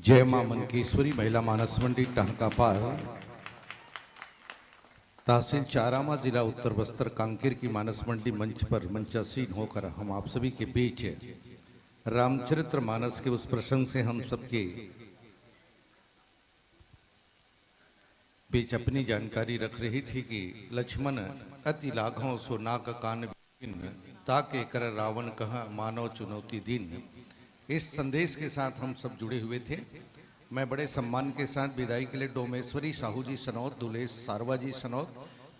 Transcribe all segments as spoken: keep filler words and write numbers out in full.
जय मां मनकेश्वरी महिला मानस मंडली टांकापार, तहसील चारामा, जिला उत्तर बस्तर कांकेर की मानस मंडली मंच पर मंचासीन होकर हम आप सभी के बीच रामचरित्र मानस के उस प्रसंग से हम सबके बीच अपनी जानकारी रख रही थी कि लक्ष्मण अति लाघव सो नाक कान विभिन्न, ताके कर रावण कह मानव चुनौती दीन। इस संदेश के साथ हम सब जुड़े हुए थे। मैं बड़े सम्मान के साथ विदाई के लिए डोमेश्वरी साहू जी सनौत, दुलेश सारवा जी सनौत,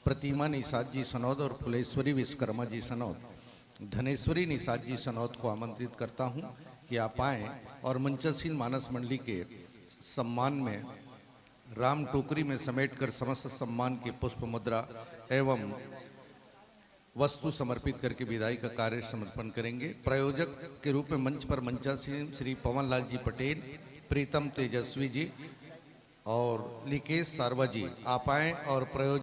प्रतिमा निषाद जी सनौत और फुलेश्वरी विश्वकर्मा जी सनौत, धनेश्वरी निषाद जी सनौत को आमंत्रित करता हूं कि आप आएं और मंचासीन मानस मंडली के सम्मान में राम टोकरी में समेटकर समस्त सम्मान की पुष्प मुद्रा एवं वस्तु समर्पित करके विदाई का कार्य समर्पण करेंगे। प्रायोजक के रूप में मंच पर मंचासीन श्री पवन लाल जी पटेल, प्रीतम तेजस्वी जी और लिकेश सारवा जी, आप आएं और प्रायोजक